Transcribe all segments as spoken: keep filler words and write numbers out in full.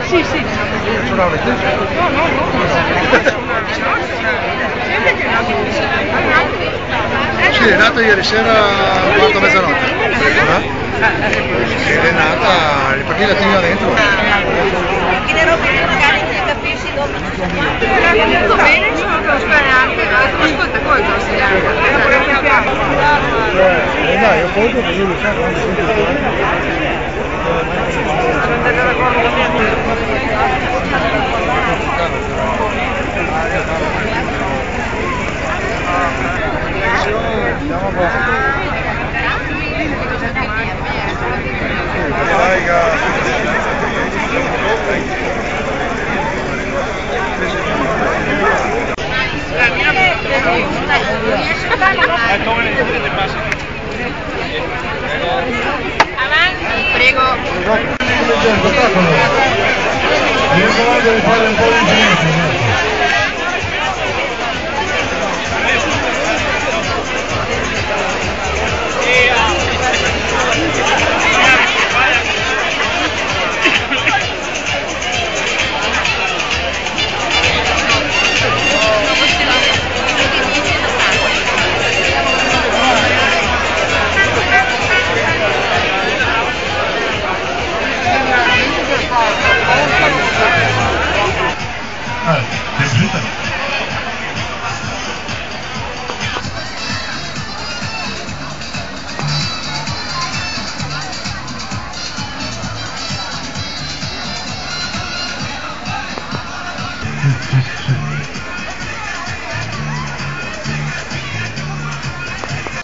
Sì, sì. No, no, no. Sì, è nata ieri sera a quarto mezzanotte. Eh? Sì, è nata, le partite la teneva dentro. Che le robe che magari ti capisci dopo. Tutto bene, sono trasparente, ascolta, cosa si Eh, dai, io conto che lui lo sa quando sente il suono. Avanti. Prego. Io devo fare un po' di silenzio, grazie.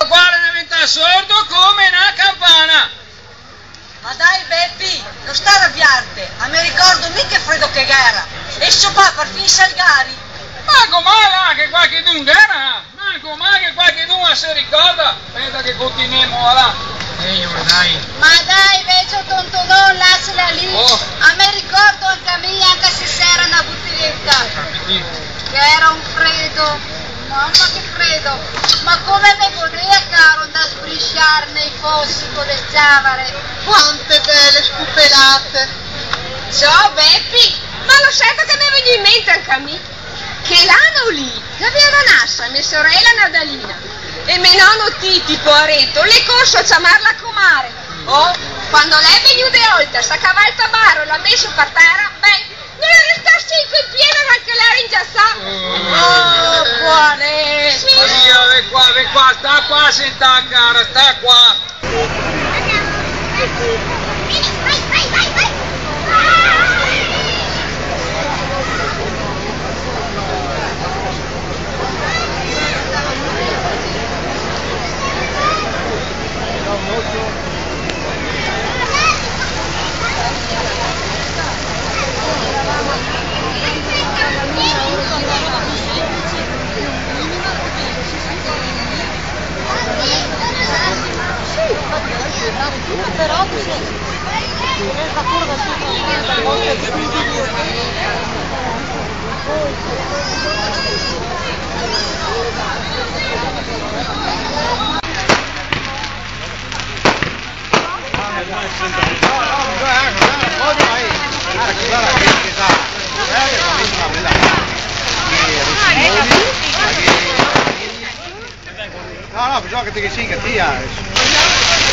Qua l'è deventà sordo come na campana. Ma dai, Bepi, no sta rabiarte, a me ricordo mi che fredo che gh'era, e s-ciopà parfin i salgari. Ma come là che qualchedun gh'era? Manco mal che qualchedun se ricorda. Speta che continuemo, va là. Ehi, ora dai. Ma dai, vecio tontonon, lasala lì. Oh. A me ricordo anca mi, anca se s'era na butelieta. Capito? Che era un fredo. Mama, che fredo. Ma come me godea, caro, ndar a sbrisciar nei fosi co le s-ciavare. Quante bele spupelate. Ciò, Bepi, ma lo seto che me vegno in mente anca mi? Che l'ano lì, gavea da nasar me sorela Nadalina, e me nono Titi, poareto, l'è corso a ciamar la comare. Oh, quando l'è vegnù de oltre, s'à cavà el tabaro e l'à meso par tera, beh, no l'è restà sinque in pie, parché l'era ingiasà. Oh, poareto. Sì. Via, vien qua, vien qua, sta qua sentà, cara, sta qua. No, no, bisogna che te ghe siga ti, eh.